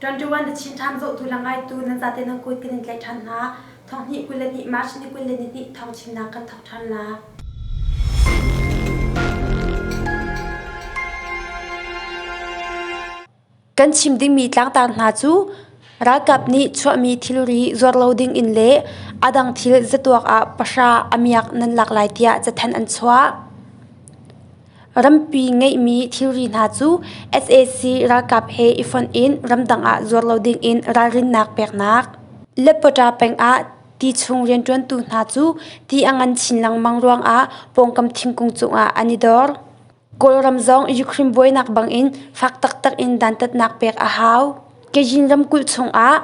21 The Chin Times zohtu le ngaitu nan zate nan kut kan in tlaih ṭhan hna. Thonghnih 22 March ni 22 thawng chimnak kan thawk ṭhan la. Kan chim dingmi tlangtar hna cu ralkap nih chuahmi thilri zuar lo ding in le a dang thil zatuak ah pahra a miak nan lak lai tiah cathanh an chuah. Rampi ngeihmi thilri hna cu sac ralkap he i fonh in ramdang ah zuar lo ding in ralrinnak peknak. Lepawṭa peng ah ti chung rianṭuantu hna cu ti a ngan chin lengmang ruangah pawngkam thingkung cungah an i dor. Kawlram zong Ukraine buainak bangin fak taktak in dantatnak pek a hau. Kejin ramkulh chungah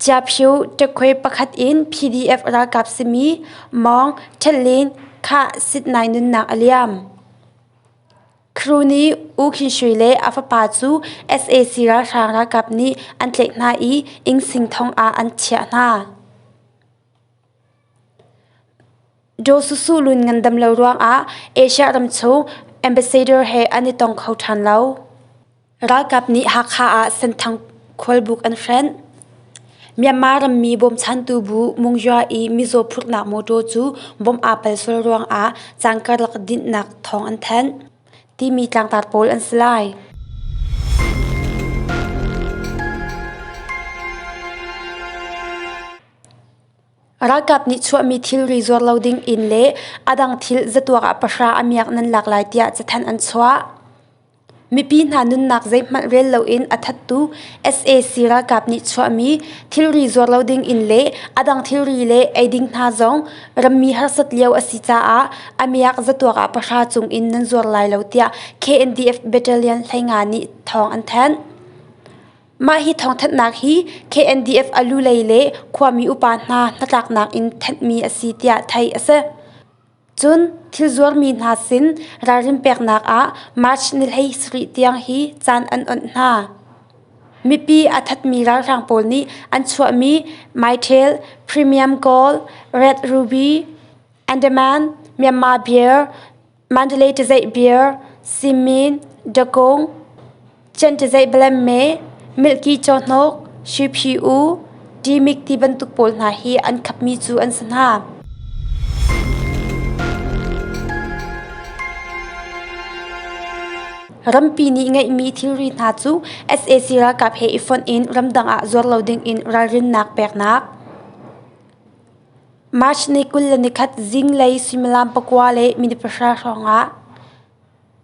Chiaphiu ṭekhui pakhat in PDF ralkap simi Mawng Ṭhetlin kha sitnai nunnak a liam. Crew nih U Khin Shwe le a fapa cu sac ralhrang ralkap nih an tlaih hna i Ingsing thong ah an chiah hna. Daw Susu Lun ngandam lo ruangah Asia ramchung ambassador he an i tong kho ṭhan lo. Ralkap nih Hakha ah Senthang khualbuk an hrenh. Myanmar rammi bawmchantu bu Mungyua i mizaw phurhnak mawṭaw cu bomb aa pal sual ruangah caan karlak dinhnak thawng an thanh. Timi tlangtar pawl an si lai. Ralkap nih chuahmi thilri zuar lo ding in le a dang thil zatuak ah pahra a miak nan lak lai tiah cathanh an chuah. Mipi hna nunnak zeihmanh rel loin a thattu sac ralkap nih chuahmi thilri zuar lo ding in le a dang thilri le eiding hna zong rammi harsat lio a si caah a miak zatuak ah pahra cung in nan zuar lai lo tiah KNDF Battalion 15 nih thawng an thanh. Mah hi thawngthanhnak hi KNDF a lulei le khuami upa hna hnatlaknak in thanhmi a si tiah theih a si. Cun thil zuarmi hna sin ralrin peknak ah March ni 17 tiang hi caan an onh hna. Mipi a thatmi ralhrang pawl nih an chuahmi Mytel, Premium Gold, Red Ruby, Andaman, Myanmar Beer, Mandalay Tazaih Beer, Simin, Dakung, Chan Tazaih Balemme, Milky Cawhnuk, Shiphi U, Timik ti bantuk pawl hna hi an khapmi cu an si hna. Rampi nih ngeihmi thilri hna cu sac ralkap he i fonh in ramdang ah zuar lo ding in ralrinnak peknak. March ni 21 zinglei suimilam pakua le minute pahra hrawngah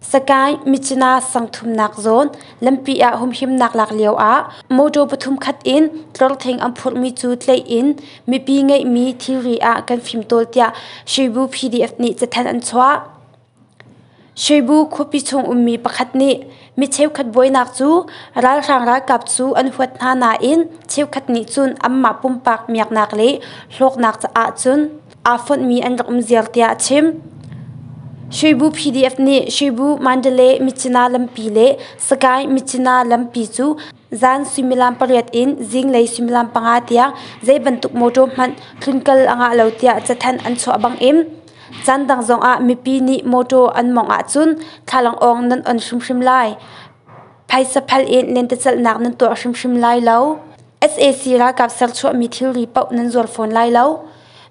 Sagaing Myitkyina sang thumnak zawn lampi ah humhimnak lak lioah mawṭaw pathum khat in tlorthing an phurhmi cu tlaih in mipi ngeihmi thilri ah kan fimtawl tiah Shwebu PDF nih cathanh an chuah. Shwebu khuapi chung ummi pakhat nih mi cheukhat buainak cu ralhrang ralkap cu an huat hna nain cheukhat nih cun anmah pumpak miaknak le hlawknak caah cun aa fonhmi an rak um ziar tiah a chim. Shwebu PDF nih Shwebu Mandalay Myitkyina lampi le Sagaing Myitkyina lampi cu zan suimilam pariat in zinglei suimilam panga tiang zei bantuk mawṭaw hmanh tlunkal a ngah lo tiah cathanh an chuah bangin Caan dang zongah mipi nih mawṭaw an mawngh ahcun thlalangawng nan on hrimhrim lai. Phaisa phal in lentecelhnak nan tuah hrimhrim lai lo. Sac ralkap serchuahmi thilri paoh nan zuar fawn lai lo.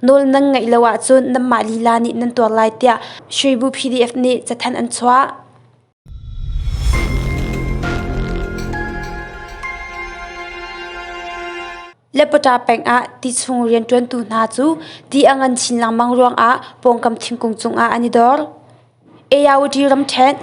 Nawl nan ngeih lo ahcun nanmah lila nih nan tuar lai tiah Shwebu PDF nih cathanh an chuah. Lepawṭa peng ah ti chung rianṭuantu hna cu ti a ngan chin lengmang ruangah pawngkam thingkung cungah an i dor. Ayawady ramṭhen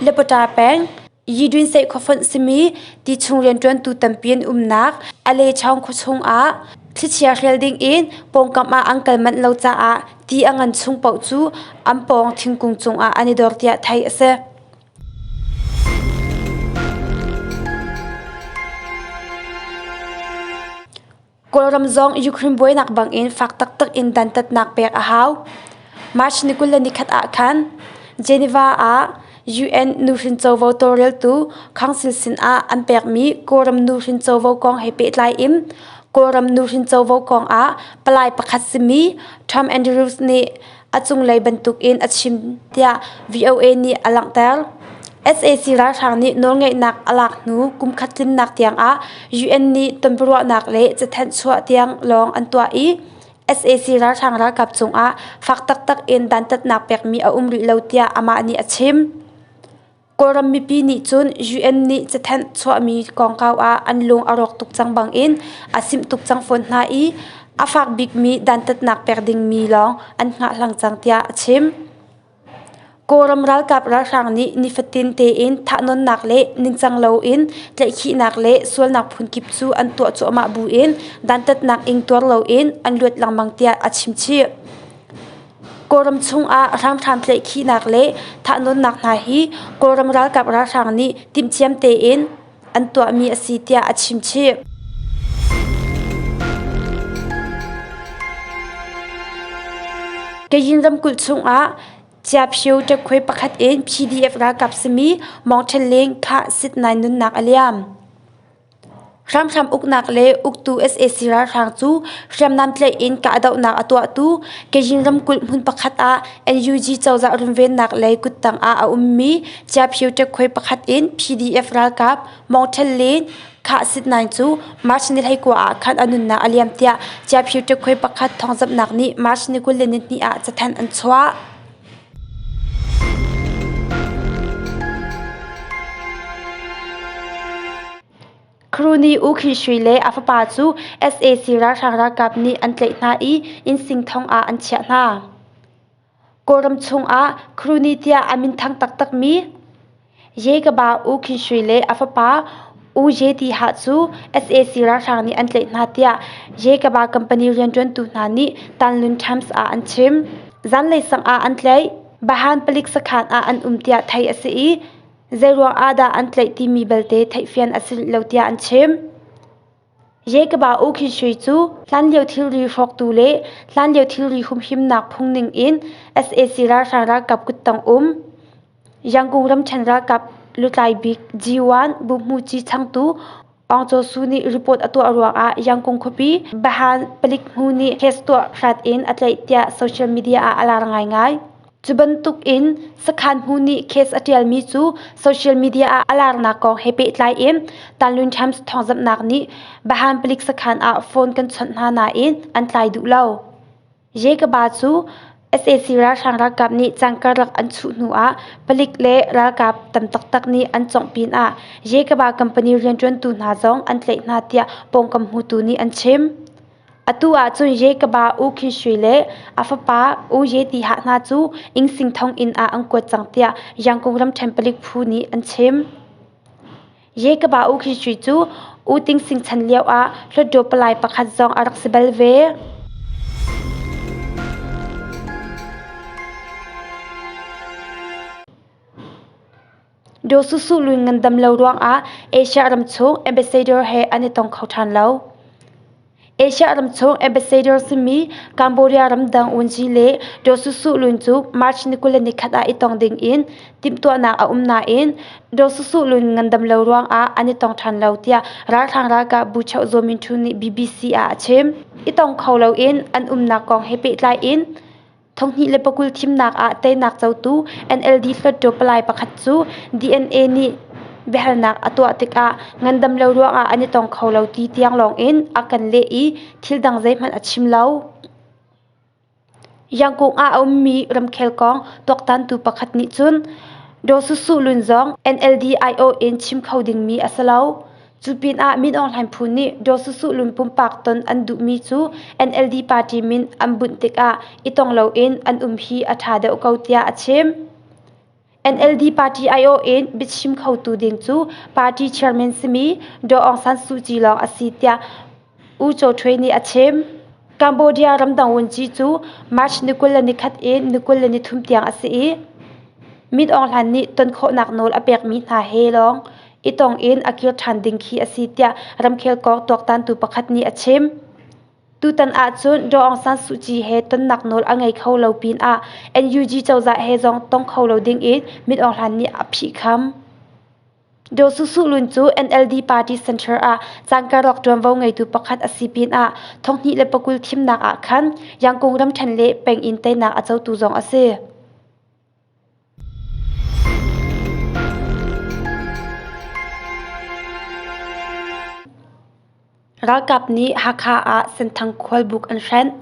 Lepawṭa peng Yidwinseih khuafonh simi ti chung rianṭuantu tampi an umnak Alechaung khua chungah thlichia hrial dingin pawngkam ah an kal manh lo caah ti a ngan chung paoh cu an pawng thingkung cungah an i dor tiah theih a si. Kawlram zong Ukraine buainak bangin fak taktak in dantatnak pek a hau. March ni 21 ah khan Geneva ah UN nuhrin covo tawlreltu Council sinah an pekmi Kawlram nuhrin covo kong he pehtlai in Kawlram nuhrin covo kong ah palai pakhat simi Tom Andrews nih a cunglei bantukin a chim tiah VOA nih a langhter. Sac ralhrang nih nawlngeihnak a lak hnu kumkhat tlinnak tiangah UN nih tonbiaruahnak le cathanh chuah tiang lawng an tuah i sac ralhrang ralkap cungah fak taktak in dantatnak pekmi a um rih lo tiah amah nih a chim. Kawlram mipi nih cun UN nih cathanh chuahmi kongkau ah an lung a rawk tuk cang bangin a simh tuk cang fawn hna i a fak bikmi dantatnak pek dingmi lawng an hngahhlang cang tiah a chim. Kawlram ralkap ralhrang nih nifatin tein thahnawnnak le ningcang loin tlaihkhihnak le sualnak phunkip cu an tuah cuahmah buin dantatnak ingtuar loin an luat lengmang tiah a chimchih. Kawlram chungah hramhram tlaihkhihnak le thahnawnnak hna hi Kawlram ralkap ralhrang nih timhciam tein an tuahmi a si tiah a chimchih. Kayin ramkulh chungah Chiaphio ṭekhuai pakhat in PDF ralkap simi Mawng Ṭhen Ling kha sit-nai nunnak a liam. Hramhram uknak le uktu sac ralhrang cu hriamnam tlaih in kahdohnak a tuahtu Kayin ramkulh hmun pakhat ah NUG cozah runvennak lei kuttang ah a ummi Chiaphio ṭekhuai pakhat in PDF ralkap Mawng Ṭhen Ling Khah Sit-naing cu March ni 19 ah khan a nunnak a liam tiah Chiaphio ṭekhuai pakhat thawngzamhnak nih March ni 22 ah cathanh an chuah. Crony U Khin Shui le a fapa cu sac ralhrang ralkap nih an tlaih hna i innsing thong ah an chiah hna. Kawlram chungah Crony tiah a minthang taktakmi Ye-kaba U Khin Shui le a fapa U Ye Ti Hah cu sac ralhrang nih an tlaih hna tiah Ye-kaba company rianṭuantu hna nih Tanlun Times ah an chim. Zanlei sang ah an tlaih. Bahan palik sakhan ah an um tiah theih a si i Zeiruang ah dah an tlaih timi belte theihfian a si rih lo tiah an chim. Yekaba U Khin Shui cu hlanlio thilri hrawktu le hlanlio thilri humhimnak phung ning in sac ralhrang ralkap kuttang um Yangon ramṭhen ralkap lutlai bik G1 Buhmuci changtu Aung Kyaw Su nih report a tuah ruangah Yangon khuapi Bahan palik hmu nih case tuah hrat in a tlaih tiah social media ah a lar ngaingai. Cu bantuk in sakhan hmu nih case a ṭialmi cu social media ah a larnak kong he pehtlai in Tanlun Times thawngzamhnak nih Bahan palik sakhan ah phone kan chawnh hna nain an tlai duh lo. Yekaba cu sac ralhrang ralkap nih cangkarlak an chuh hnu ah palik le ralkap tam taktak nih an cawngh pinah Yekaba company rianṭuantu hna zong an tlaih hna tiah pawngkam hmutu nih an chim. Atu ahcun Yekaba U Khin Shui le a fapa U Ye Ti Hah hna cu Ingsing thonginn ah an kuat cang tiah Yangon ramṭhen palik phu nih an chim. Yekaba U Khin Shui cu U Ting Sing chan lio ah Hlawtdaw palai pakhat zong a rak si bal ve. Daw Su Su Lwin ngandam lo ruangah Asia ramchung ambassador he an i tong kho ṭhan lo. Asia ramchung ambassador simi Cambodia ramdang Wunji le Daw Su Su Lwin cu March ni 21 ah i tong ding in timhtuahnak a um nain Daw Su Su Lwin ngandam lo ruangah an i tong ṭhan lo tiah ralhrang ralkap Buchoh Zaw Min Htun nih BBC ah a chim. I tong kho loin an umnak kong he pehtlai in 2020 thimnak ah teinak cotu NLD Hluttaw palai pakhat cu DNA nih biahalnak a tuah tikah ngandam lo ruangah an i tong kho lo ti tiang lawngin a kan leh i thil dang zeihmanh a chim lo. Yangon ah a ummi ramkhel kong tuaktantu pakhat nih cun Daw Su Su Lun zong NLD aiawh in chim kho dingmi a si lo. Cu pinah Min Aung Hlaing phu nih Daw Su Su Lun pumpak ton an duhmi cu NLD party min an bunh tikah i tong loin an um hi a ṭha deuh ko tiah a chim. NLD party aiawh in biachim khotu ding cu party chairman simi Daw Aung San Suu Kyi lawng a si tiah U Kyaw Htwe nih a chim. Cambodia ramdang vunci cu March ni 21 in ni 23 tiang a si i Min Aung Hlaing nih ton khawhnak nawl a pekmi hna he lawng i tong in a kir ṭhan ding khi a si tiah ramkhel kong tuaktantu pakhat nih a chim. Tutan ahcun Daw Aung San Suu Kyi he tonnak nawl a ngei kho lo pinah NUG cozah he zong tong kho lo ding in Min Aung Hlaing nih a phihkham. Daw Su Su Lun cu NLD party center ah caan karlak ṭuanvo ngeitu pakhat a si pinah 2020 thimnak ah khan Yangon ramṭhen le penginn teinak a cotu zong a si. Ralkap nih Hakha ah Senthang khualbuk an hrenh.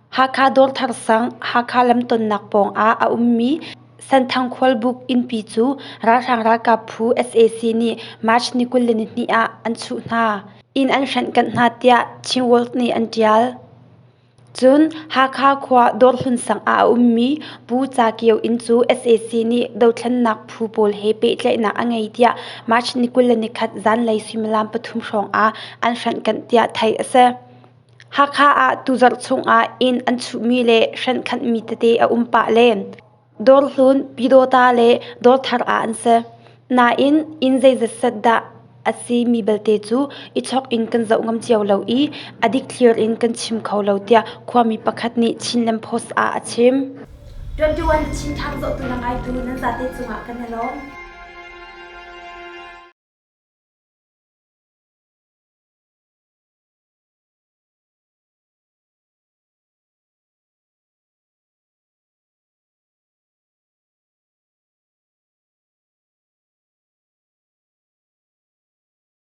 Hakha Dawrthar sang Hakha lamtonnak pawng ah a ummi Senthang khualbuk innpi cu ralhrang ralkap phu sac nih March ni 22 ah an chuh hna. Inn an hrenhkanh hna tiah Chin World nih an ṭial. Cun Hakha khua Dawrhlun sang ah a ummi Pu Ca Kio inn cu sac nih dothlennak phu pawl he pehtlaihnak a ngei tiah March ni 21 zanlei suimilam pathum hrawng ah an hrenhkanh tiah theih a si. Hakha ah tuzarh chung ah inn an chuhmi le hrenhkhanhmi tete a um pah len. Dawrhlun, Pyidawta le Dawrthar ah an si. Nain inn zeizat set dah a si mi belte cu i chok in kan zoh ngam cio lo i a dikthlir in kan chim kho lo tiah khuami pakhat nih Chinland Post ah a chim. 21 Chin Thang zohtu le ngaitu nan zate cungah kan i lawm.